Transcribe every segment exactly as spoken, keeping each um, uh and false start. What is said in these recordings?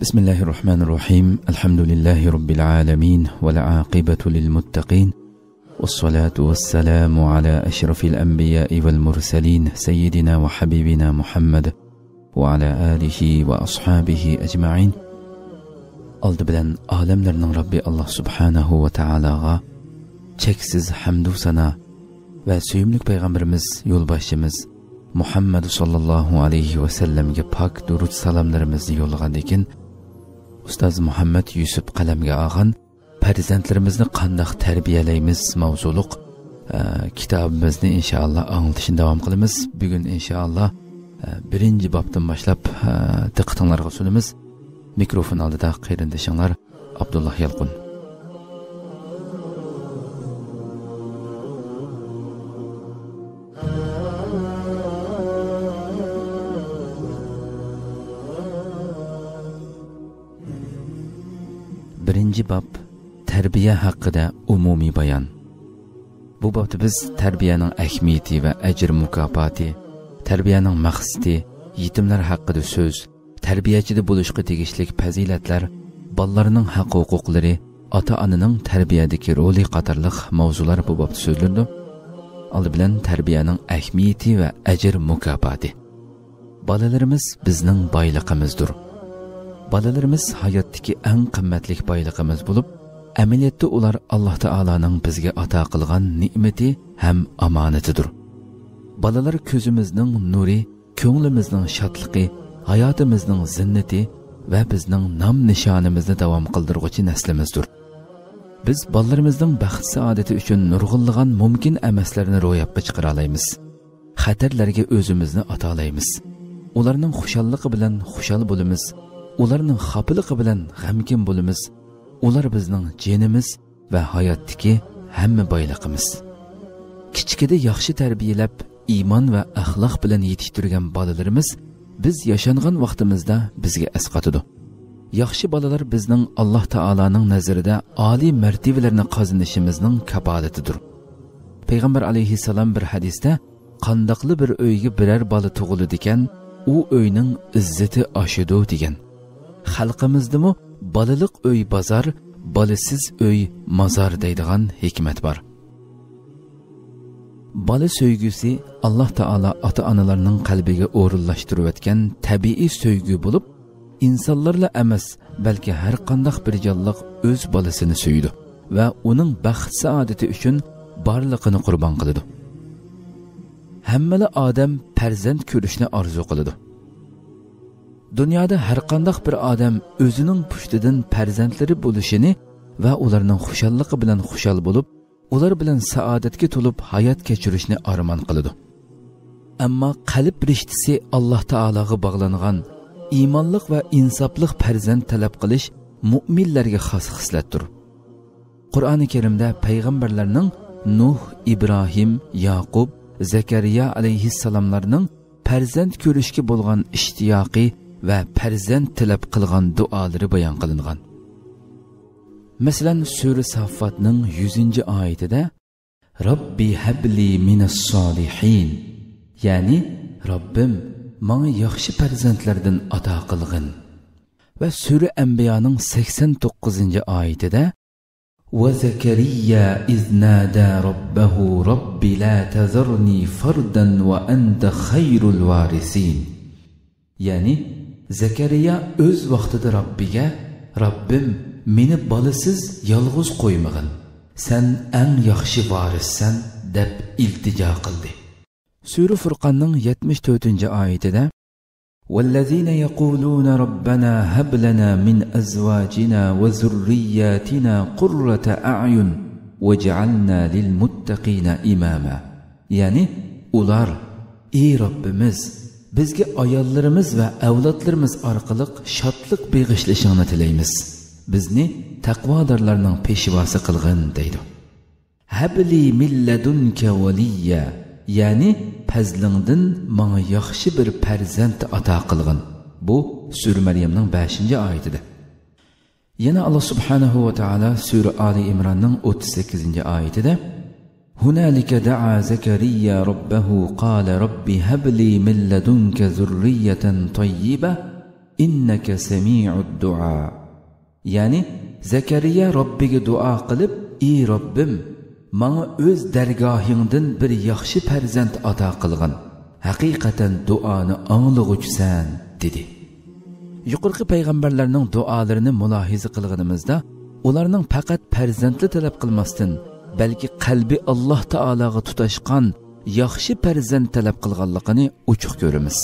بسم الله الرحمن الرحيم. الحمد لله رب العالمين، والعاقبة للمتقين، والصلاة والسلام على أشرف الأنبياء والمرسلين، سيدنا وحبيبنا محمد وعلى آله وأصحابه أجمعين. ئالدى بىلەن ئالەملەرنىڭ رەببى ئاللاھ سۇبھانەھۇ ۋە تائالاغا چەكسىز ھەمدۇ سانا ۋە سۆيۈملۈك پەيغەمبىرىمىز، يولباشچىمىز مۇھەممەد ساللاللاھۇ ئەلەيھى ۋەسەللەمگە پاك دۇرۇت سالاملىرىمىزنى يوللىغاندىن كېيىن، ئۇستاز مۇھەممەد يۈسۈپ قەلەمگە ئالغان پەرزەنتلىرىمىزنى قانداق تەربىيەلەيمىز ماۋزۇلۇق، ئە، كىتابىمىزنى ئىنشائاللا ئاڭلىتىشنى داۋام قىلىمىز. بۈگۈن ئىنشائاللا، ئە، بىرىنچى بابتىن باشلاپ، ئە، دىققىتىڭلارغا سۇنىمىز. مىكروفون ئالدىدا قېرىندىشىڭلار ئابدۇللا يالقۇن. بىرىنچى باب، تەربىيە ھەققىدە ئومۇمىي بايان. بۇ بابتا بىز تەربىيەنىڭ ئەھمىيىتى ۋە ئەجىر مۇكاپاتى، تەربىيەنىڭ مەقسىتى، يېتىملەر ھەققىدە سۆز، تەربىيەچىدە بولۇشقا تېگىشلىك پەزىلەتلەر، بالىلارنىڭ ھەق-ھوقۇقلىرى، ئاتا-ئانىنىڭ تەربىيەدىكى رولى قاتارلىق ماۋزۇلار بۇ بابتا سۆزلىنىدۇ. ئالدى بىلەن تەربىيەنىڭ ئەھمىيىتى ۋە ئەجىر مۇكاپاتى. بالىلىرىمىز بىزنىڭ بايلىقىمىزدۇر. بالىلىرىمىز ھاياتتىكى ئەڭ قىممەتلىك بايلىقىمىز بولۇپ، ئەمەلىيەتتە ئۇلار ئاللاھ تائالانىڭ بىزگە ئاتا قىلغان نېمىتى ھەم ئامانىتىدۇر. بالىلار كۆزىمىزنىڭ نۇرى، كۆڭلىمىزنىڭ شادلىقى، ھاياتىمىزنىڭ زىننىتى ۋە بىزنىڭ نام نىشانىمىزنى داۋام قىلدۇرغۇچى نەسلىمىزدۇر. بىز بالىلىرىمىزنىڭ بەخت-سائادىتى ئۈچۈن نۇرغۇنلىغان مۇمكىن ئەمەسلەرنى روياپقا چىقىرالايمىز. خەتەرلەرگە ئۆزىمىزنى ئاتالايمىز. ئۇلارنىڭ خۇشاللىقى بىلەن خۇشال بولىمىز، ئۇلارنىڭ خاپىلىقى بىلەن غەمكىن بولىمىز. ئۇلار بىزنىڭ جېنىمىز ۋە ھاياتتىكى ھەممە بايلىقىمىز. كىچىكىدە ياخشى تەربىيەلەپ، ئىمان ۋە ئەخلاق بىلەن يېتىشتۈرگەن بالىلىرىمىز بىز ياشانغان ۋاقتىمىزدا بىزگە ئەسقاتىدۇ. ياخشى بالىلار بىزنىڭ ئاللاھ تائالانىڭ نەزىرىدە ئالىي مەرتىۋىلەرنى قازىنىشىمىزنىڭ كاپالىتىدۇر. پەيغەمبەر ئەلەيھىسسالام بىر ھەدىستە، «قانداقلا بىر ئۆيگە بىرەر بالا تۇغۇلىدىكەن، ئۇ ئۆينىڭ ئىززىتى ئاشىدۇ» دېگەن. خەلقىمىزدىمۇ «بالىلىق ئۆي بازار، بالىسىز ئۆي مازار» دەيدىغان ھېكمەت بار. بالا سۆيگۈسى ئاللاھ تائالا ئاتا-ئانىلارنىڭ قەلبىگە ئورۇنلاشتۇرۇۋەتكەن تەبىئىي سۆيگۈ بولۇپ، ئىنسانلارلا ئەمەس، بەلكى ھەر قانداق بىر جانلىق ئۆز بالىسىنى سۆيىدۇ ۋە ئۇنىڭ بەخت-سائادىتى ئۈچۈن بارلىقىنى قۇربان قىلىدۇ. ھەممىلا ئادەم پەرزەنت كۆرۈشنى ئارزۇ قىلىدۇ. دۇنيادا ھەر قانداق بىر ئادەم ئۆزىنىڭ پۇشتىدىن پەرزەنتلىرى بولۇشىنى ۋە ئۇلارنىڭ خۇشاللىقى بىلەن خۇشال بولۇپ، ئۇلار بىلەن سائادەتكە تولۇپ ھايات كەچۈرۈشنى ئارمان قىلىدۇ. ئەمما قەلب رىشتىسى ئاللاھ تائالاغا باغلانغان، ئىمانلىق ۋە ئىنساپلىق پەرزەنت تەلەپ قىلىش مۇئمىنلەرگە خاس خىسلەتتۇر. قۇرئانى كەرىمدە پەيغەمبەرلەرنىڭ نۇھ، ئىبراھىم، ياقۇپ، زەكەرىيا ئەلەيھىسسالاملارنىڭ پەرزەنت كۆرۈشكە بولغان ئىشتىياقى ۋە پەرزەنت تىلەپ قىلغان دۇئالىرى بايان قىلىنغان. مەسىلەن، سۈرە ساففاتنىڭ يۈزىنچى ئايىتىدە، «رەببى ھەبلى مىنەس سالىھىن»، يەنى، «رەببىم، ماڭا ياخشى پەرزەنتلەردىن ئاتا قىلغىن.» ۋە سۈرە ئەنبىيانىڭ سەكسەن توققۇزىنچى ئايىتىدە، «وزكريا إذ نادى ربه رب لا تذرني فردا وأنت خير الوارثين.» يەنى، زەكەرىيا ئۆز ۋاقتىدا رەببىگە، «رەببىم، مېنى بالىسىز، يالغۇز قويمىغىن، سەن ئەڭ ياخشى ۋارىسسەن» دەپ ئىلتىجا قىلدى. سۈرە فۇرقاننىڭ يەتمىش تۆتىنچى ئايىتىدە، «والذين يقولون ربنا هب لنا من أزواجنا وذرياتنا قرة أعين واجعلنا للمتقين إماما.» يەنى، ئۇلار، «ئى رەببىمىز، بىزگە ئاياللىرىمىز ۋە ئەۋلادلىرىمىز ئارقىلىق شادلىق بېغىشلىشىڭنى تىلەيمىز، بىزنى تەقۋادارلارنىڭ پېشۋاسى قىلغىن» دەيدۇ. «هب لي من لدنك وليا»، يەنى، «پەزلىڭدىن ماڭا ياخشى بىر پەرزەنت ئاتا قىلغىن.» بۇ سۈرە مەريەمنىڭ بەشىنچى ئايىتىدە. يەنە ئاللا سۇبھانەھۇ ۋە تائالا سۈرە ئالى ئىمراننىڭ ئوتتۇز سەككىزىنچى ئايىتىدە، «هنالك دعا زكريا ربه قال رب هب لي من لدنك ذرية طيبة «ئىننەكە سەمىئۇد دۇئا.» يەنى زەكەرىيا رەببىگە دۇئا قىلىپ، «ئى رەببىم، ماڭا ئۆز دەرگاھىڭدىن بىر ياخشى پەرزەنت ئاتا قىلغىن. ھەقىقەتەن دۇئانى ئاڭلىغۇچىسەن» دېدى. يۇقىرىقى پەيغەمبەرلەرنىڭ دۇئالىرىنى مۇلاھىزە قىلغىنىمىزدا، ئۇلارنىڭ پەقەت پەرزەنتلا تەلەپ قىلماستىن، بەلكى قەلبى ئاللاھ تائالاغا تۇتاشقان ياخشى پەرزەنت تەلەپ قىلغانلىقىنى ئوچۇق كۆرىمىز.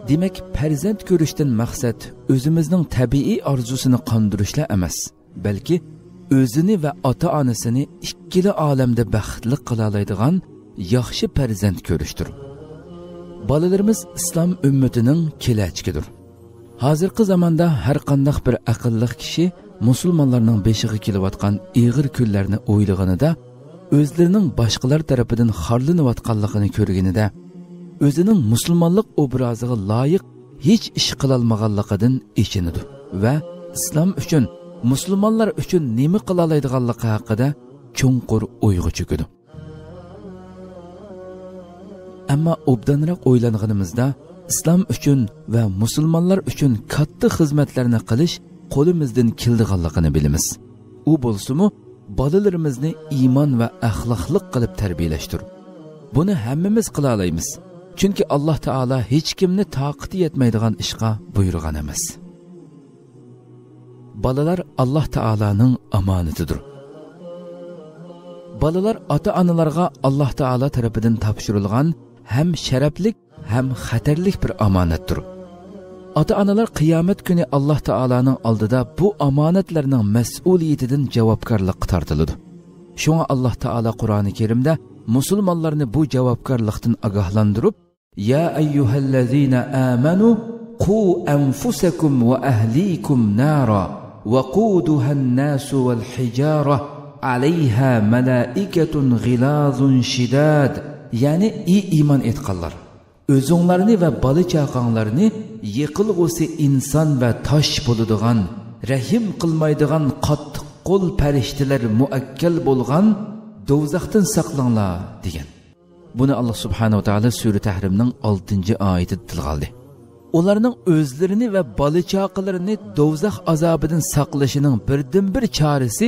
دېمەك، پەرزەنت كۆرۈشتىن مەقسەت ئۆزىمىزنىڭ تەبىئىي ئارزۇسىنى قاندۇرۇشلا ئەمەس، بەلكى ئۆزىنى ۋە ئاتا-ئانىسىنى ئىككىلا ئالەمدە بەختلىك قىلالايدىغان ياخشى پەرزەنت كۆرۈشتۇر. بالىلىرىمىز ئىسلام ئۈممىتىنىڭ كېلەچىكىدۇر. ھازىرقى زاماندا ھەر قانداق بىر ئەقىللىق كىشى مۇسۇلمانلارنىڭ بېشىغا كېلىۋاتقان ئېغىر كۈنلەرنى ئويلىغىنىدا، ئۆزلىرىنىڭ باشقىلار تەرىپىدىن خارلىنىۋاتقانلىقىنى كۆرگىنىدە، ئۆزىنىڭ مۇسۇلمانلىق ئوبرازىغا لايىق ھېچ ئىش قىلالمىغانلىقىدىن ئېچىنىدۇ ۋە ئىسلام ئۈچۈن، مۇسۇلمانلار ئۈچۈن نېمە قىلالايدىغانلىقى ھەققىدە چوڭقۇر ئويغا چۆكىدۇ. ئەمما ئوبدانراق ئويلانغىنىمىزدا، ئىسلام ئۈچۈن ۋە مۇسۇلمانلار ئۈچۈن كاتتا خىزمەتلەرنى قىلىش قولىمىزدىن كېلىدىغانلىقىنى بىلىمىز. ئۇ بولسىمۇ، بالىلىرىمىزنى ئىمان ۋە ئەخلاقلىق قىلىپ تەربىيەلەشتۇر. بۇنى ھەممىمىز قىلالايمىز. چۈنكى ئاللاھ تائالا ھېچكىمنى تاقىتى يەتمەيدىغان ئىشقا بۇيرۇغان ئەمەس. بالىلار ئاللاھ تائالانىڭ ئامانىتىدۇر. بالىلار ئاتا-ئانىلارغا ئاللاھ تائالا تەرىپىدىن تاپشۇرۇلغان ھەم شەرەپلىك، ھەم خەتەرلىك بىر ئامانەتتۇر. ئاتا-ئانىلار قىيامەت كۈنى ئاللاھ تائالانىڭ ئالدىدا بۇ ئامانەتلەرنىڭ مەسئۇلىيىتىدىن جاۋابكارلىققا تارتىلىدۇ. شۇڭا ئاللاھ تائالا قۇرئانى كەرىمدە مۇسۇلمانلارنى بۇ جاۋابكارلىقتىن ئاگاھلاندۇرۇپ، يا أيها الذين آمنوا قوا أنفسكم وأهليكم نارا وقودها الناس والحجارة عليها ملائكة غلاظ شداد. يەنى، ئى ئىمان ئېيتقانلار، ئۆزۈڭلارنى ۋە بالا-چاقاڭلارنى يېقىلغۇسى ئىنسان ۋە تاش بولىدىغان، رەھىم قىلمايدىغان قاتتىق قول پەرىشتىلەر مۇئەككەل بولغان دوزاختىن ساقلىڭلار، دېگەن. بۇنى ئاللاھ سۇبھانەھۇ ۋە تائالا سۈرە تەھرىمنىڭ ئالتىنچى ئايىتىدە تىلغا ئالدى. ئۇلارنىڭ ئۆزلىرىنى ۋە بالا-چاقىلىرىنى دوزاخ ئازابىدىن ساقلىشىنىڭ بىردىنبىر چارىسى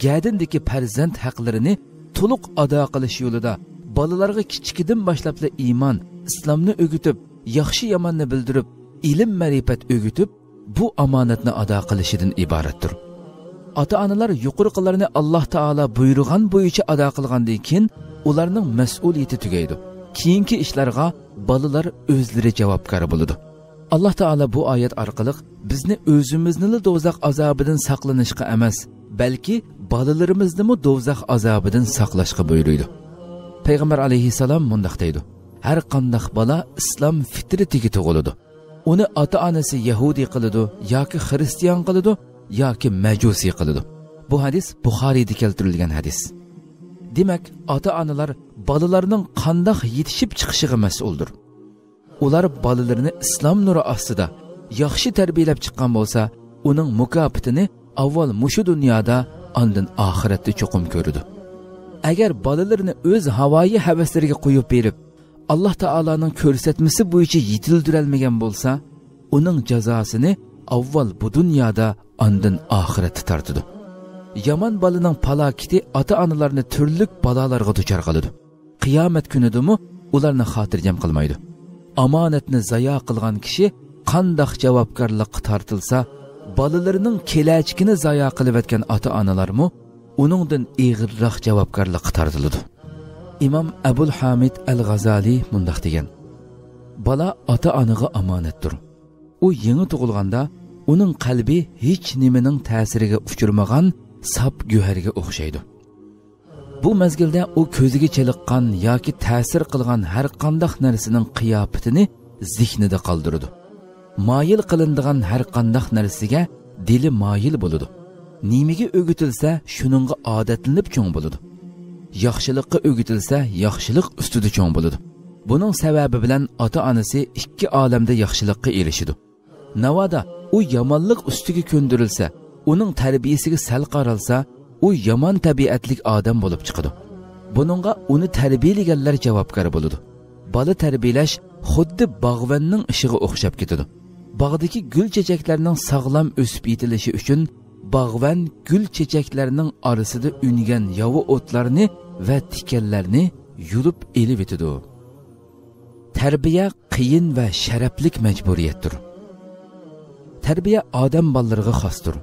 گەدىندىكى پەرزەنت ھەقلىرىنى تولۇق ئادا قىلىش يولىدا بالىلارغا كىچىكىدىن باشلاپلا ئىمان، ئىسلامنى ئۆگىتىپ، ياخشى-ياماننى بىلدۈرۈپ، ئىلىم-مەرىپەت ئۆگىتىپ، بۇ ئامانەتنى ئادا قىلىشىدىن ئىبارەتتۇر. ئاتا-ئانىلار يۇقىرىقىلارنى ئاللاھ تائالا بۇيرۇغان بويىچە ئادا قىلغاندىن كېيىن، ئۇلارنىڭ مەسئۇلىيىتى تۈگەيدۇ. كېيىنكى ئىشلارغا بالىلار ئۆزلىرى جاۋابكار بولىدۇ. ئاللاھ تائالا بۇ ئايەت ئارقىلىق بىزنى ئۆزىمىزنىلا دوزاخ ئازابىدىن ساقلىنىشقا ئەمەس، بەلكى بالىلىرىمىزنىمۇ دوزاخ ئازابىدىن ساقلاشقا بۇيرۇيدۇ. پەيغەمبەر ئەلەيھىسسالام مۇنداق دەيدۇ: «ھەر قانداق بالا ئىسلام فىترىتىگە تۇغۇلىدۇ. ئۇنى ئاتا-ئانىسى يەھۇدىي قىلىدۇ ياكى خىرىستىيان قىلىدۇ ياكى مەجۇسىي قىلىدۇ.» بۇ ھەدىس بۇخارىيدا كەلتۈرۈلگەن ھەدىس. دېمەك، ئاتا-ئانىلار بالىلارنىڭ قانداق يېتىشىپ چىقىشىغا مەسئۇلدۇر. ئۇلار بالىلىرىنى ئىسلام نۇرى ئاستىدا ياخشى تەربىيەلەپ چىققان بولسا، ئۇنىڭ مۇكاپاتىنى ئاۋۋال مۇشۇ دۇنيادا، ئاندىن ئاخىرەتتە چوقۇم كۆرىدۇ. ئەگەر بالىلىرىنى ئۆز ھاۋايى ھەۋەسلىرىگە قويۇپ بېرىپ، ئاللاھ تائالانىڭ كۆرسەتمىسى بويىچە يېتىلدۈرەلمىگەن بولسا، ئۇنىڭ جازاسىنى ئاۋۋال بۇ دۇنيادا، ئاندىن ئاخىرەتتە تارتىدۇ. يامان بالىنىڭ پالاكىتى ئاتا-ئانىلارنى تۈرلۈك بالالارغا دۇچار قىلىدۇ. قىيامەت كۈنىدىمۇ ئۇلارنى خاتىرجەم قىلمايدۇ. ئامانەتنى زايا قىلغان كىشى قانداق جاۋابكارلىققا تارتىلسا، بالىلىرىنىڭ كېلەچىكىنى زايا قىلىۋەتكەن ئاتا-ئانىلارمۇ ئۇنىڭدىن ئېغىرراق جاۋابكارلىققا تارتىلىدۇ. ئىمام ئەبۇل ھامىد ئەل غازالى مۇنداق دېگەن: «بالا ئاتا-ئانىغا ئامانەتتۇر. ئۇ يېڭى تۇغۇلغاندا، ئۇنىڭ قەلبى ھېچ نېمىنىڭ تەسىرىگە ئۇچرىمىغان ساپ گۆھەرگە ئوخشايدۇ. بۇ مەزگىلدە ئۇ كۆزىگە چېلىققان ياكى تەسىر قىلغان ھەر قانداق نەرسىنىڭ قىياپىتىنى زېھنىدە قالدۇرىدۇ. مايىل قىلىنىدىغان ھەر قانداق نەرسىگە دىلى مايىل بولىدۇ. نېمىگە ئۆگىتىلسە، شۇنىڭغا ئادەتلىنىپ چوڭ بولىدۇ. ياخشىلىققا ئۆگىتىلسە، ياخشىلىق ئۈستىدە چوڭ بولىدۇ. بۇنىڭ سەۋەبى بىلەن ئاتا-ئانىسى ئىككى ئالەمدە ياخشىلىققا ئېرىشىدۇ. ناۋادا ئۇ يامانلىق ئۈستىگە كۆندۈرۈلسە، ئۇنىڭ تەربىيىسىگە سەل قارالسا، ئۇ يامان تەبىئەتلىك ئادەم بولۇپ چىقىدۇ. بۇنىڭغا ئۇنى تەربىيەلىگەنلەر جاۋابكار بولىدۇ. بالا تەربىيەلەش خۇددى باغۋەننىڭ ئىشىغا ئوخشاپ كېتىدۇ. باغدىكى گۈل چېچەكلەرنىڭ ساغلام ئۆسۈپ يېتىلىشى ئۈچۈن باغۋەن گۈل چېچەكلەرنىڭ ئارىسىدا ئۈنگەن ياۋا ئوتلارنى ۋە تىكەنلەرنى يۇلۇپ ئېلىۋېتىدۇ. تەربىيە قىيىن ۋە شەرەپلىك مەجبۇرىيەتتۇر. تەربىيە ئادەم بالىلىرىغا خاستۇر.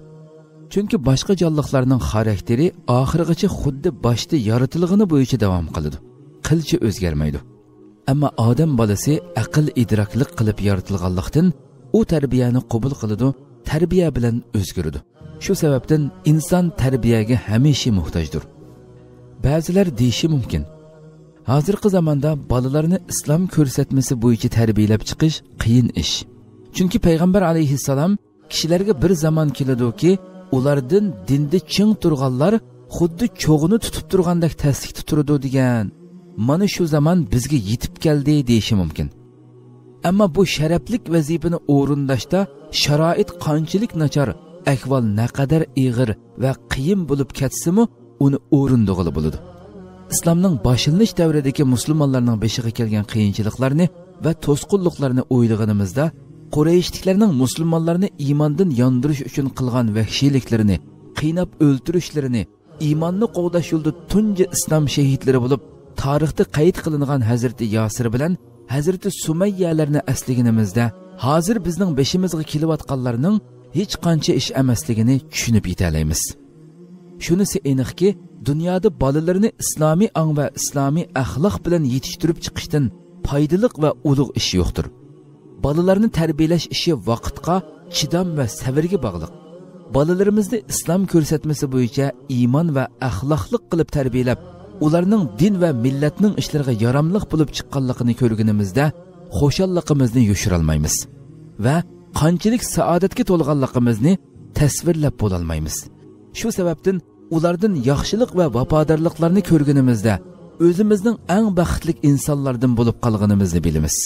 چۈنكى باشقا جانلىقلارنىڭ خاراكتېرى ئاخىرغىچە خۇددى باشتا يارىتىلغىنى بويىچە داۋام قىلىدۇ، قىلچە ئۆزگەرمەيدۇ. ئەمما ئادەم بالىسى ئەقىل ئىدراكلىق قىلىپ يارىتىلغانلىقتىن، ئۇ تەربىيەنى قوبۇل قىلىدۇ، تەربىيە بىلەن ئۆزگىرىدۇ. شۇ سەۋەبتىن ئىنسان تەربىيەگە ھەمىشە موھتاجدۇر. بەزىلەر دېيىشى مۇمكىن، ھازىرقى زاماندا بالىلارنى ئىسلام كۆرسەتمىسى بويىچە تەربىيەلەپ چىقىش قىيىن ئىش. چۈنكى پەيغەمبەر ئەلەيھىسسالام، كىشىلەرگە بىر زامان كېلىدۇكى، ئۇلاردىن دىندا چىڭ تۇرغانلار خۇددى چوغىنى تۇتۇپ تۇرغاندەك تەسلىكتە تۇرىدۇ دېگەن. مانا شۇ زامان بىزگە يېتىپ كەلدى دېيىشى مۇمكىن. ئەمما بۇ شەرەپلىك ۋەزىپىنى ئورۇنداشتا شارائىت قانچىلىك ناچار، ئەھۋال نەقەدەر ئېغىر ۋە قىيىن بولۇپ كەتسىمۇ، ئۇنى ئورۇندىغىلى بولىدۇ. ئىسلامنىڭ باشلىنىش دەۋرىدىكى مۇسۇلمانلارنىڭ بېشىغا كەلگەن قىيىنچىلىقلارنى ۋە توسقۇنلۇقلارنى ئويلىغىنىمىزدا، قۇرەيشلىكلەرنىڭ مۇسۇلمانلارنى ئىماندىن ياندۇرۇش ئۈچۈن قىلغان ۋەھشىيلىكلىرىنى، قىيناپ ئۆلتۈرۈشلىرىنى، ئىماننى قوغداش يولىدا تۇنجى ئىسلام شېھىتلىرى بولۇپ تارىختا قەيت قىلىنغان ھەزرىتى ياسىر بىلەن ھەزرىتى سۇمەييەلەرنى ئەسلىگىنىمىزدە، ھازىر بىزنىڭ بېشىمىزغا كېلىۋاتقانلارنىڭ ھېچقانچە ئىش ئەمەسلىكىنى چۈشىنىپ يېتەلەيمىز. شۇنىسى ئېنىقكى، دۇنيادا بالىلىرىنى ئىسلامىي ئاڭ ۋە ئىسلامىي ئەخلاق بىلەن يېتىشتۈرۈپ چىقىشتىن پايدىلىق ۋە ئۇلۇغ ئىش يوقتۇر. بالىلارنى تەربىيەلەش ئىشى ۋاقىتقا، چىدام ۋە سەۋرگە باغلىق. بالىلىرىمىزنى ئىسلام كۆرسەتمىسى بويىچە ئىمان ۋە ئەخلاقلىق قىلىپ تەربىيەلەپ، ئۇلارنىڭ دىن ۋە مىللەتنىڭ ئىشلىرىغا ياراملىق بولۇپ چىققانلىقىنى كۆرگىنىمىزدە، خۇشاللىقىمىزنى يوشۇرالمايمىز ۋە قانچىلىك سائادەتكە تولغانلىقىمىزنى تەسۋىرلەپ بولالمايمىز. شۇ سەۋەبتىن ئۇلاردىن ياخشىلىق ۋە ۋاپادارلىقلارنى كۆرگىنىمىزدە، ئۆزىمىزنىڭ ئەڭ بەختلىك ئىنسانلاردىن بولۇپ قالغىنىمىزنى بىلىمىز.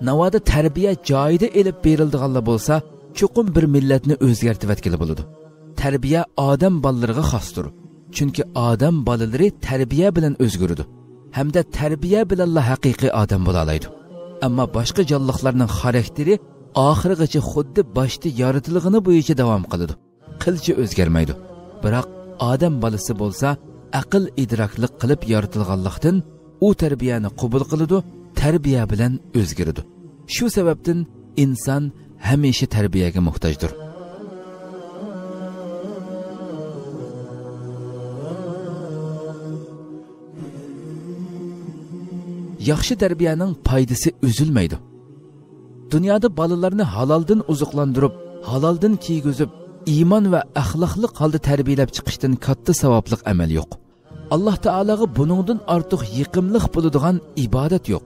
ناۋادا تەربىيە جايىدا ئېلىپ بېرىلىدىغانلا بولسا، چوقۇم بىر مىللەتنى ئۆزگەرتىۋەتكىلى بولىدۇ. تەربىيە ئادەم بالىلىرىغا خاستۇر. چۈنكى ئادەم بالىلىرى تەربىيە بىلەن ئۆزگىرىدۇ. ھەمدە تەربىيە بىلەنلا ھەقىقىي ئادەم بولالايدۇ. ئەمما باشقا جانلىقلارنىڭ خاراكتېرى ئاخىرغىچە خۇددى باشتا يارىتىلغىنى بويىچە داۋام قىلىدۇ. قىلچە ئۆزگەرمەيدۇ. بىراق ئادەم بالىسى بولسا ئەقىل ئىدراكلىق قىلىپ يارىتىلغانلىقتىن، ئۇ تەربىيەنى قوبۇل قىلىدۇ، تەربىيە بىلەن ئۆزگىرىدۇ. شۇ سەۋەبتىن ئىنسان ھەمىشە تەربىيەگە موھتاجدۇر. ياخشى تەربىيەنىڭ پايدىسى ئۈزۈلمەيدۇ. دۇنيادا بالىلارنى ھالالدىن ئوزۇقلاندۇرۇپ، ھالالدىن كىيگۈزۈپ، ئىمان ۋە ئەخلاقلىق ھالدا تەربىيەلەپ چىقىشتىن كاتتا ساۋابلىق ئەمەل يوق. ئاللاھ تائالاغا بۇنىڭدىن ئارتۇق يېقىملىق بولىدىغان ئىبادەت يوق.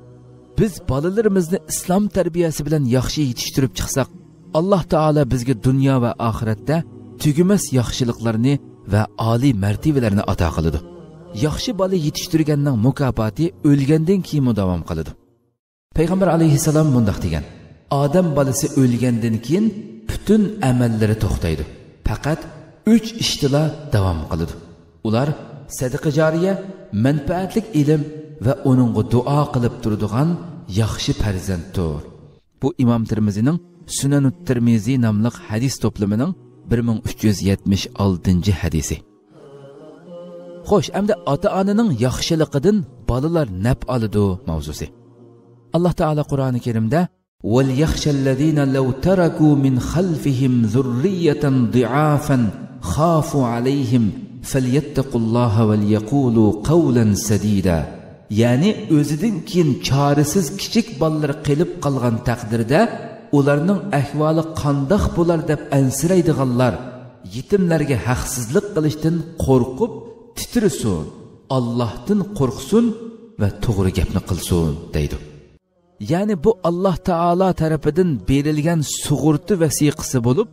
بىز بالىلىرىمىزنى ئىسلام تەربىيەسى بىلەن ياخشى يېتىشتۈرۈپ چىقساق، ئاللاھ تائالا بىزگە دۇنيا ۋە ئاخىرەتتە تۈگىمەس ياخشىلىقلارنى ۋە ئالىي مەرتىۋىلەرنى ئاتا قىلىدۇ. ياخشى بالا يېتىشتۈرگەننىڭ مۇكاپاتى ئۆلگەندىن كېيىنمۇ داۋام قىلىدۇ. پەيغەمبەر ئەلەيھىسسالام مۇنداق دېگەن: ئادەم بالىسى ئۆلگەندىن كېيىن پۈتۈن ئەمەللىرى توختايدۇ. پەقەت ئۈچ ئىشتىلا داۋام قىلىدۇ. ئۇلار سەدىقە جارىيە، مەنپەئەتلىك ئىلىم ۋە ئۇنىڭغا دۇئا قىلىپ تۇرىدىغان ياخشى پەرزەنتتۇر. بۇ ئىمام تىرمىزىنىڭ سۈنەنۇت تىرمىزى ناملىق ھەدىس توپلىمىنىڭ بىر مىڭ ئۈچ يۈز يەتمىش ئالتىنچى ھەدىسى. خوش، ئەمدى ئاتا-ئانىنىڭ ياخشىلىقىدىن بالىلار نەپ ئالىدۇ ماۋزۇسى. ئاللاھ تائالا قۇرئانى كەرىمدە: وليخش الذين لو تركوا من خلفهم ذرية ضعافا خافوا عليهم فليتقوا الله وليقولوا قولا سديدا. يەنى ئۆزىدىن كېيىن چارىسىز كىچىك بالىلىرى قېلىپ قالغان تەقدىردە، ئۇلارنىڭ ئەھۋالى قانداق بولار دەپ ئەنسىرەيدىغانلار، يېتىملەرگە ھەقسىزلىق قىلىشتىن قورقۇپ تىترىسۇن، ئاللاھتىن قورقسۇن ۋە توغرا گەپنى قىلسۇن، دەيدۇ. يەنى بۇ ئاللاھ تائالا تەرىپىدىن بېرىلگەن سۇغۇرتا ۋەسىقىسى بولۇپ،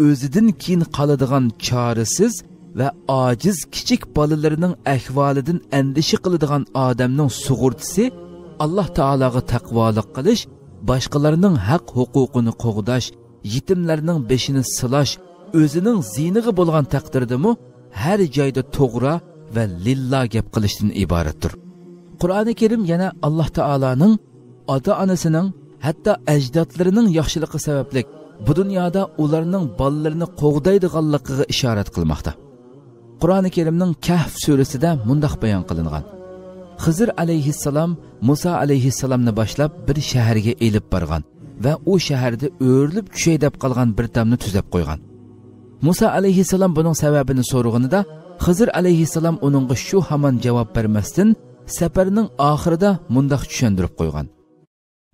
ئۆزىدىن كېيىن قالىدىغان چارىسىز ۋە ئاجىز كىچىك بالىلىرىنىڭ ئەھۋالىدىن ئەندىشە قىلىدىغان ئادەمنىڭ سۇغۇرتىسى ئاللاھ تائالاغا تەقۋالىق قىلىش، باشقىلارنىڭ ھەق ھوقۇقىنى قوغداش، يېتىملەرنىڭ بېشىنى سىلاش، ئۆزىنىڭ زىيىنىغا بولغان تەقدىردىمۇ ھەر جايدا توغرا ۋە لىللا گەپ قىلىشتىن ئىبارەتتۇر. قۇرئانى كەرىم يەنە ئاللاھ تائالانىڭ ئاتا-ئانىسىنىڭ، ھەتتا ئەجدادلىرىنىڭ ياخشىلىقى سەۋەبلىك بۇ دۇنيادا ئۇلارنىڭ بالىلىرىنى قوغدايدىغانلىقىغا ئىشارەت قىلماقتا. قۇرئانى كەرىمنىڭ كەھف سۈرىسىدە مۇنداق بايان قىلىنغان: خىزىر ئەلەيھىسسالام مۇسا ئەلەيھىسسالامنى باشلاپ بىر شەھەرگە ئېلىپ بارغان ۋە ئۇ شەھەردە ئۆرۈلۈپ چۈشەي دەپ قالغان بىر تامنى تۈزەپ قويغان. مۇسا ئەلەيھىسسالام بۇنىڭ سەۋەبىنى سورىغىنىدا، خىزىر ئەلەيھىسسالام ئۇنىڭغا شۇ ھامان جاۋاب بەرمەستىن، سەپەرنىڭ ئاخىرىدا مۇنداق چۈشەندۈرۈپ قويغان: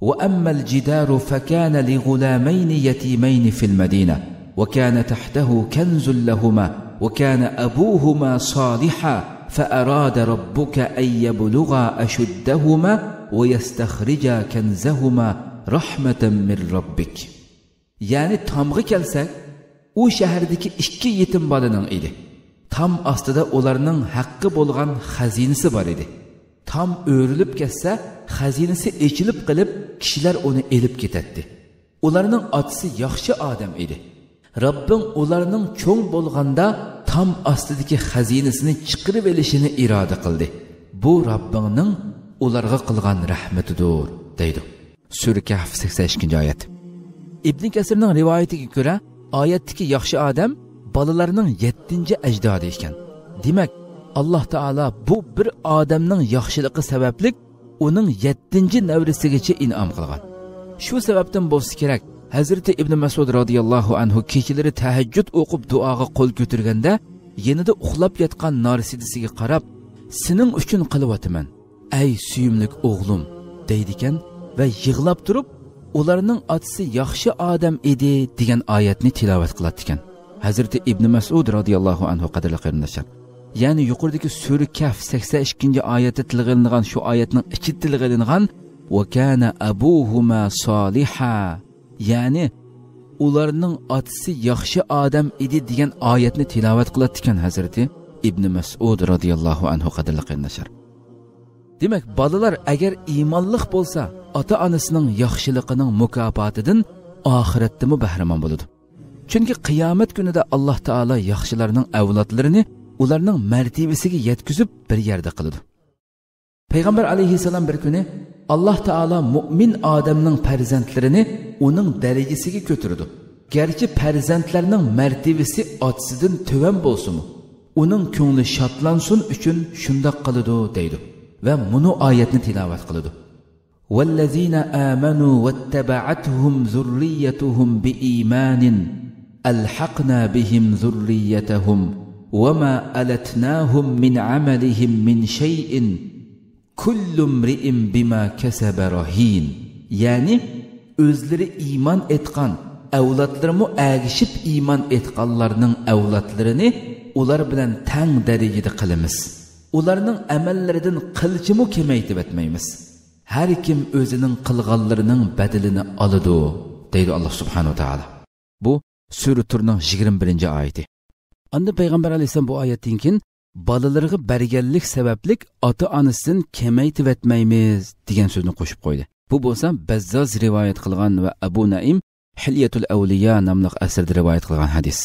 وأما الجدار فكان لغلامين يتيمين في المدينة وكان تحته كنز لهما وكان أبوهما صالحا فأراد ربك أن يبلغا أشدهما ويستخرجا كنزهما رحمة من ربك. يەنى تامغا كەلسەك، ئۇ شەھەردىكى ئىككى يېتىم بالىنىڭ ئىدى. تام ئاستىدا ئۇلارنىڭ ھەققى بولغان خەزىنىسى بار ئىدى. تام ئۆرۈلۈپ كەتسە، خەزىنىسى ئېچىلىپ قېلىپ، كىشىلەر ئۇنى ئېلىپ كېتەتتى. ئۇلارنىڭ ئاتىسى ياخشى ئادەم ئىدى. رەببىڭ ئۇلارنىڭ چوڭ بولغاندا تام ئاستىدىكى خەزىنىسىنى چىقىرىۋېلىشىنى ئىرادە قىلدى. بۇ رەببىڭنىڭ ئۇلارغا قىلغان رەھمىتىدۇر، دەيدۇ. سۈرە كەھف، سەكسەن ئىككىنچى ئايەت. ئىبن كەسىرنىڭ رىۋايىتىگە كۆرە، ئايەتتىكى ياخشى ئادەم بالىلارنىڭ يەتتىنچى ئەجدادى ئىكەن. دېمەك، ئاللاھ تائالا بۇ بىر ئادەمنىڭ ياخشىلىقى سەۋەبلىك ئۇنىڭ يەتتىنچى نەۋرىسىگىچە ئىنئام قىلغان. شۇ سەۋەبتىن بولسا كېرەك، ھەزرىتى ئىبن مەسئۇد رازىياللاھۇ ئەنھۇ كېچىلىرى تەھەججۇد ئوقۇپ دۇئاغا قول كۆتۈرگەندە، يېنىدا ئۇخلاپ ياتقان نارسىدىسىگە قاراپ، سېنىڭ ئۈچۈن قىلىۋاتىمەن، ئەي سۆيۈملۈك ئوغلۇم، دەيدىكەن ۋە يىغلاپ تۇرۇپ، ئۇلارنىڭ ئاتىسى ياخشى ئادەم ئىدى دېگەن ئايەتنى تىلاۋەت قىلاتتىكەن. ھەزرىتى ئىبن مەسئۇد رازىياللاھۇ ئەنھۇ، قەدىرلىك قېرىنداشلار، يەنى يۇقىرىدىكى سۈرە كەھف سەكسەن ئىككىنچى ئايەتتە تىلغا ئېلىنغان شۇ ئايەتنىڭ ئىچىدە تىلغا ئېلىنغان «ۋە كانە ئەبۇھۇما سالىھا»، يەنى ئۇلارنىڭ ئاتىسى ياخشى ئادەم ئىدى دېگەن ئايەتنى تىلاۋەت قىلاتتىكەن ھەزرىتى ئىبن مەسئۇد رازىياللاھۇ ئەنھۇ، قەدىرلىك قېرىنداشلار. دېمەك، بالىلار ئەگەر ئىمانلىق بولسا، ئاتا-ئانىسىنىڭ ياخشىلىقىنىڭ مۇكاپاتىدىن ئاخىرەتتىمۇ بەھرىمەن بولىدۇ. چۈنكى قىيامەت كۈنىدە ئاللاھ تائالا ياخشىلارنىڭ ئەۋلادلىرىنى ئۇلارنىڭ مەرتىۋىسىگە يەتكۈزۈپ بىر يەردە قىلىدۇ. پەيغەمبەر ئەلەيھىسسالام بىر كۈنى، ئاللاھ تائالا مۇئمىن ئادەمنىڭ پەرزەنتلىرىنى ئۇنىڭ دەرىجىسىگە كۆتۈرىدۇ. گەرچە پەرزەنتلەرنىڭ مەرتىۋىسى ئاتىسىدىن تۆۋەن بولسىمۇ، ئۇنىڭ كۆڭلى شادلانسۇن ئۈچۈن شۇنداق قىلىدۇ، دەيدۇ ۋە مۇنۇ ئايەتنى تىلاۋەت قىلىدۇ. والذين آمنوا واتبعتهم ذريتهم بإيمان ألحقنا بهم ذريتهم وما ألتناهم من عملهم من شيء كل امرئ بما كسب رهين. يەنى ئۆزلىرى ئىمان ئېيتقان، ئەۋلادلىرىمۇ ئەگىشىپ ئىمان ئېيتقانلارنىڭ ئەۋلادلىرىنى ئۇلار بىلەن تەڭ دەرىجىدە قىلىمىز. ئۇلارنىڭ ئەمەللىرىدىن قىلچىمۇ كېمەيتىۋەتمەيمىز. ھەر كىم ئۆزىنىڭ قىلغانلىرىنىڭ بەدىلىنى ئالىدۇ، دەيدۇ ئاللاھ سۇبھانەھۇ ۋە تائالا. بۇ سۈرە تۇرنىڭ يىگىرمە بىرىنچى ئايىتى. ئاندىن پەيغەمبەر ئەلەيھىسسالام بۇ ئايەتتىن كېيىن، بالىلىرىغا بەرگەنلىك سەۋەبلىك ئاتا-ئانىسىدىن كېمەيتىۋەتمەيمىز، دېگەن سۆزنى قوشۇپ قويدى. بۇ بولسا بەززاز رىۋايەت قىلغان ۋە ئەبۇ نەئىم ھىليەتۇل ئەۋلىيا ناملىق ئەسىرىدە رىۋايەت قىلغان ھەدىس.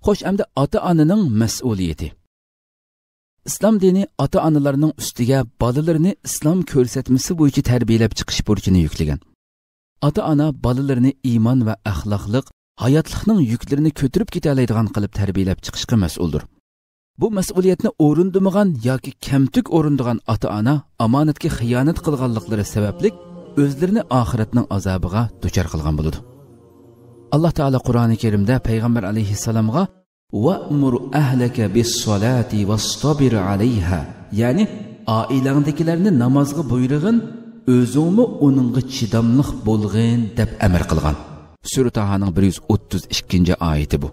خوش، ئەمدى ئاتا-ئانىنىڭ مەسئۇلىيىتى. ئىسلام دىنى ئاتا-ئانىلارنىڭ ئۈستىگە بالىلىرىنى ئىسلام كۆرسەتمىسى بويىچە تەربىيەلەپ چىقىش بۇرچىنى يۈكلىگەن. ئاتا-ئانا بالىلىرىنى ئىمان ۋە ئەخلاقلىق، ھاياتلىقنىڭ يۈكلىرىنى كۆتۈرۈپ كېتەلەيدىغان قىلىپ تەربىيەلەپ چىقىشقا مەسئۇلدۇر. بۇ مەسئۇلىيەتنى ئورۇندىمىغان ياكى كەمتۈك ئورۇندىغان ئاتا-ئانا ئامانەتكە خىيانەت قىلغانلىقلىرى سەۋەبلىك ئۆزلىرىنى ئاخىرەتنىڭ ئازابىغا دۇچار قىلغان بولىدۇ. ئاللاھ تائالا قۇرئانى كەرىمدە پەيغەمبەر ئەلەيھىسسالامغا «ۋەئمۇر ئەھلەكە بىسسالاتى ۋەستەبىر ئەلەيھا»، يەنى ئائىلەڭدىكىلەرنى نامازغا بۇيرۇغىن، ئۆزۈڭمۇ ئۇنىڭغا چىداملىق بولغىن، دەپ ئەمر قىلغان. سۈرە تاھانىڭ بىر يۈز ئوتتۇز ئىككىنچى ئايىتى بۇ.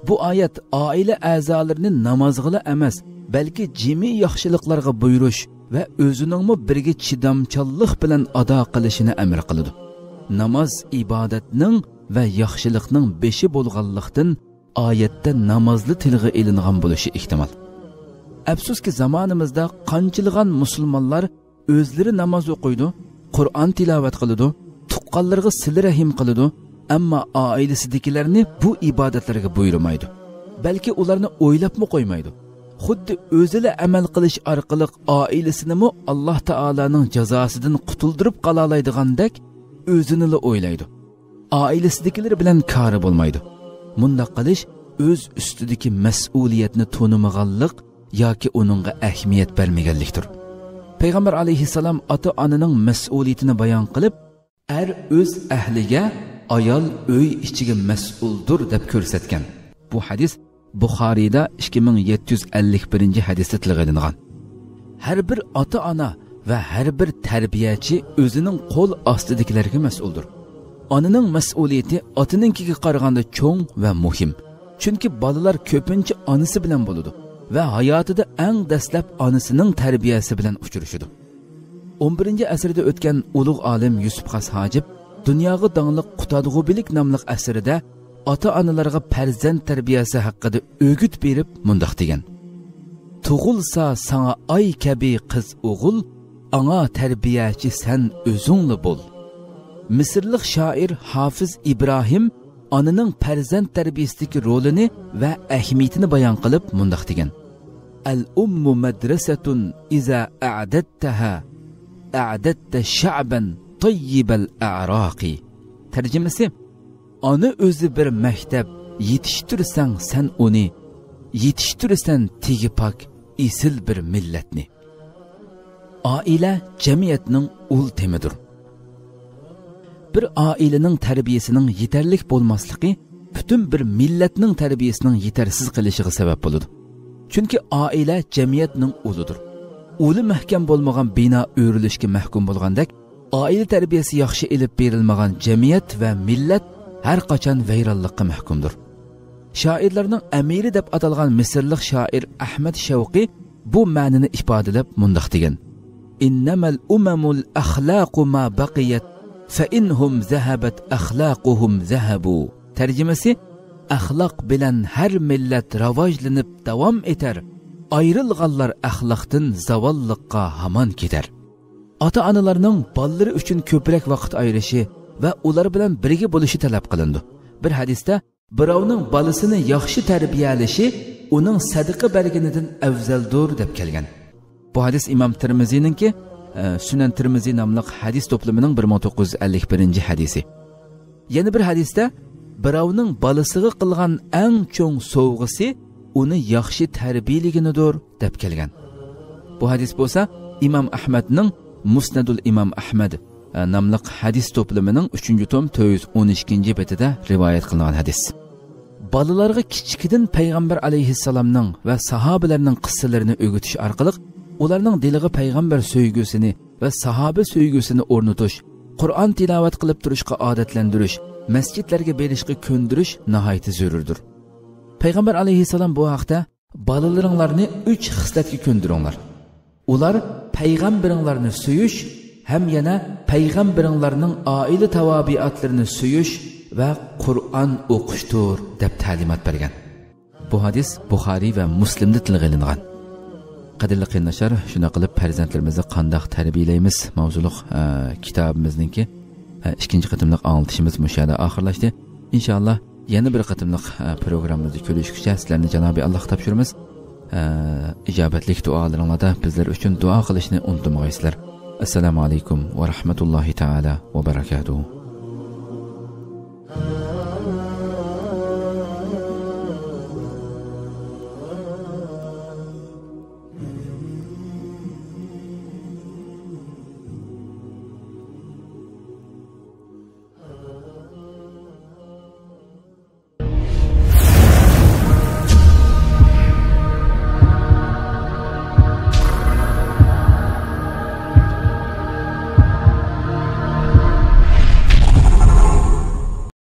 بۇ ئايەت ئائىلە ئەزالىرىنى نامازغىلا ئەمەس، بەلكى جىمى ياخشىلىقلارغا بۇيرۇش ۋە ئۆزىنىڭمۇ بىرگە چىدامچانلىق بىلەن ئادا قىلىشىنى ئەمر قىلىدۇ. ناماز ئىبادەتنىڭ ۋە ياخشىلىقنىڭ بېشى بولغانلىقتىن، ئايەتتە نامازلا تىلغا ئېلىنغان بولۇشى ئېھتىمال. ئەپسۇسكى، زامانىمىزدا قانچىلىغان مۇسۇلمانلار ئۆزلىرى ناماز ئوقۇيدۇ، قۇرئان تىلاۋەت قىلىدۇ، تۇغقانلىرىغا سىلە رەھىم قىلىدۇ، ئەمما ئائىلىسىدىكىلەرنى بۇ ئىبادەتلەرگە بۇيرۇمايدۇ. بەلكى ئۇلارنى ئويلاپمۇ قويمايدۇ. خۇددى ئۆزىلا ئەمەل قىلىش ئارقىلىق ئائىلىسىنىمۇ ئاللاھ تائالانىڭ جازاسىدىن قۇتۇلدۇرۇپ قالالايدىغاندەك ئۆزىنىلا ئويلايدۇ. ئائىلىسىدىكىلىرى بىلەن كارى بولمايدۇ. مۇنداق قىلىش ئۆز ئۈستىدىكى مەسئۇلىيەتنى تونۇمىغانلىق ياكى ئۇنىڭغا ئەھمىيەت بەرمىگەنلىكتۇر. پەيغەمبەر ئەلەيھىسسالام ئاتا-ئانىنىڭ مەسئۇلىيىتىنى بايان قىلىپ، «ئەر ئۆز ئەھلىگە، ئايال ئۆي ئىچىگە مەسئۇلدۇر» دەپ كۆرسەتكەن. بۇ ھەدىس بۇخارىيدا ئىككى مىڭ يەتتە يۈز ئەللىك بىرىنچى ھەدىستە تىلغا ئېلىنغان. ھەر بىر ئاتا-ئانا ۋە ھەر بىر تەربىيەچى ئۆزىنىڭ قول ئاستىدىكىلەرگە مەسئۇلدۇر. ئانىنىڭ مەسئۇلىيىتى ئاتىنىڭكىگە قارىغاندا چوڭ ۋە مۇھىم. چۈنكى بالىلار كۆپىنچە ئانىسى بىلەن بولىدۇ ۋە ھاياتىدا ئەڭ دەسلەپ ئانىسىنىڭ تەربىيەسى بىلەن ئۇچرىشىدۇ. ئون بىرىنچى ئەسىردە ئۆتكەن ئۇلۇغ ئالىم يۈسۈپ خاس ھاجىپ دۇنياغا داڭلىق قۇتادغۇبىلىك ناملىق ئەسىرىدە ئاتا-ئانىلارغا پەرزەنت تەربىيەسى ھەققىدە ئۆگۈت بېرىپ مۇنداق دېگەن: «تۇغۇلسا ساڭا ئاي كەبى قىز ئوغۇل، ئاڭا تەربىيەچى سەن ئۆزۈڭلا بول.» مىسىرلىق شائىر ھافىز ئىبراھىم ئانىنىڭ پەرزەنت تەربىيەسىدىكى رولىنى ۋە ئەھمىيىتىنى بايان قىلىپ مۇنداق دېگەن: «ئەل ئۇممۇ مەدرەسەتۇن ئىزا ئەدەتتەھا، ئەدەتتە شەئبەن تەييىبەل ئەراقى.» تەرجىمىسى: «ئانا ئۆزى بىر مەكتەپ، يېتىشتۈرسەڭ سەن ئۇنى، يېتىشتۈرىسەن تېگى پاك، ئېسىل بىر مىللەتنى.» ئائىلە جەمئىيەتنىڭ ئۇل تېمىدۇر. بىر ئائىلىنىڭ تەربىيەسىنىڭ يېتەرلىك بولماسلىقى پۈتۈن بىر مىللەتنىڭ تەربىيەسىنىڭ يېتەرسىز قېلىشىغا سەۋەب بولىدۇ. چۈنكى ئائىلە جەمئىيەتنىڭ ئۇلىدۇر. ئۇلى مەھكەم بولمىغان بىنا ئۆرۈلۈشكە مەھكۇم بولغاندەك، ئائىلە تەربىيەسى ياخشى ئېلىپ بېرىلمىغان جەمئىيەت ۋە مىللەت ھەر قاچان ۋەيرانلىققا مەھكۇمدۇر. شائىرلارنىڭ ئەمىرى دەپ ئاتالغان مىسىرلىق شائىر ئەھمەد شەۋقى بۇ مەنىنى ئىپادىلەپ مۇنداق دېگەن: «ئىننەمەل ئۇمەمۇل ئەخلاقۇ ما بەقىيەت، فەئىنھۇم زەھەبەت ئەخلاقۇھۇم زەھەبۇ.» تەرجىمىسى: «ئەخلاق بىلەن ھەر مىللەت راۋاجلىنىپ داۋام ئېتەر، ئايرىلغانلار ئەخلاقتىن زاۋاللىققا ھامان كېتەر.» ئاتا-ئانىلارنىڭ بالىلىرى ئۈچۈن كۆپرەك ۋاقىت ئايرىشى ۋە ئۇلار بىلەن بىرگە بولۇشى تەلەپ قىلىنىدۇ. بىر ھەدىستە: «بىراۋنىڭ بالىسىنى ياخشى تەربىيەلىشى ئۇنىڭ سەدىقە بەرگىنىدىن ئەۋزەلدۇر» دەپ كەلگەن. بۇ ھەدىس ئىمام تىرمىزىنىڭكى، ئە، سۈنەن تىرمىزى ناملىق ھەدىس توپلىمىنىڭ بىر مىڭ توققۇز يۈز ئەللىك بىرىنچى ھەدىسى. يەنە بىر ھەدىستە: «بىراۋنىڭ بالىسىغا قىلغان ئەڭ چوڭ سوۋغىسى ئۇنى ياخشى تەربىيەلىگىنىدۇر» دەپ كەلگەن. بۇ ھەدىس بولسا ئىمام ئەھمەدنىڭ مۇسنەدۇل ئىمام ئەھمەد، ئە، ناملىق ھەدىس توپلىمىنىڭ ئۈچىنچى توم تۆت يۈز ئون ئىككىنچى بېتىدە رىۋايەت قىلىنغان ھەدىس. بالىلارغا كىچىكىدىن پەيغەمبەر ئەلەيھىسسالامنىڭ ۋە ساھابىلەرنىڭ قىسسىلىرىنى ئۆگىتىش ئارقىلىق ئۇلارنىڭ دىلىغا پەيغەمبەر سۆيگۈسىنى ۋە ساھابە سۆيگۈسىنى ئورنىتىش، قۇرئان تىلاۋەت قىلىپ تۇرۇشقا ئادەتلەندۈرۈش، مەسچىتلەرگە بېرىشقا كۆندۈرۈش ناھايىتى زۆرۈردۇر. پەيغەمبەر ئەلەيھىسسالام بۇ ھەقتە: «بالىلىرىڭلارنى ئۈچ خىسلەتكە كۆندۈرۈڭلار. ئۇلار پەيغەمبىرىڭلارنى سۆيۈش ھەم يەنە پەيغەمبىرىڭلارنىڭ ئائىلە تاۋابىئاتلىرىنى سۆيۈش ۋە قۇرئان ئوقۇشتۇر» دەپ تەلىمات بەرگەن. بۇ ھەدىس بۇخارىي ۋە مۇسلىمدە تىلغا ئېلىنغان. قەدىرلىك قېرىنداشلار، شۇنداق قىلىپ پەرزەنتلىرىمىزنى قانداق تەربىيەلەيمىز ماۋزۇلۇق، ئە، كىتابىمىزنىڭكى، ئە، ئىككىنچى قېتىملىق ئاڭلىتىشىمىز مۇشۇ يەردە ئاخىرلاشتى. ئىنشائاللا، يەنە بىر قېتىملىق، ئە، پروگراممىمىزدا كۆرۈشكۈچە سىلەرنى جانابى ئاللاغا تاپشۇرىمىز. ئە، ئىجابەتلىك دۇئالىرىڭلاردا بىزلەر ئۈچۈن دۇئا قىلىشنى ئۇنتۇمىغايسىلەر. ئەسسالامۇ ئەلەيكۇم ۋە رەھمەتۇللاھى تائالا ۋە بەرەكاتۇھۇ.